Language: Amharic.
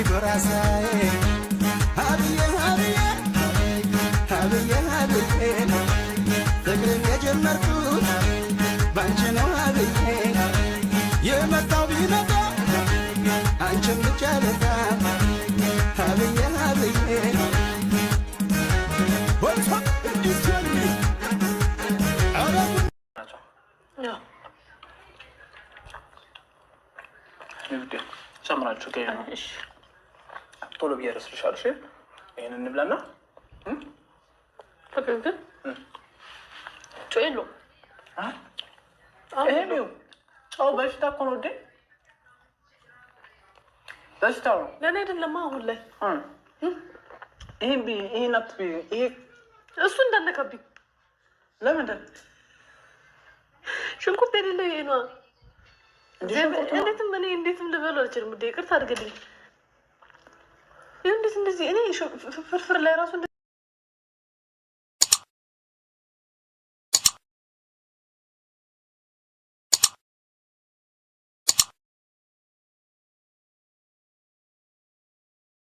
ጎራሳዬ ሀብዬ ሀብዬ ሀብዬ ሀብዬ ፍቅርን የጀመርኩት ባንቺ ነው ሀብዬ የመጣው ቢመጣ አንቺን ብቻ ልጣ ሀብዬ ሀብዬ። ናቸው። ያው ጨምራችሁ እሺ። ቶሎ ብዬ እረስልሻለሁ። እሺ ይሄንን እንብላና ፍቅር ግን ጨው የለውም። ይሄ ነው ጨው። በሽታ እኮ ነው እንዴ! በሽታ ነው። ለእኔ አይደለማ አሁን ላይ። ይሄን ብይ፣ ይሄን አትብይ። ይሄ እሱ እንዳነካብኝ። ለምንድን? ሽንኩርት የሌለው ይሄ ነዋ። እንዴትም እኔ እንዴትም ልበለው አልችልም። ውዴ ይቅርታ አድርግልኝ። ይኸው እንዴት እንደዚህ እኔ ፍርፍር ላይ ራሱ እንደዚህ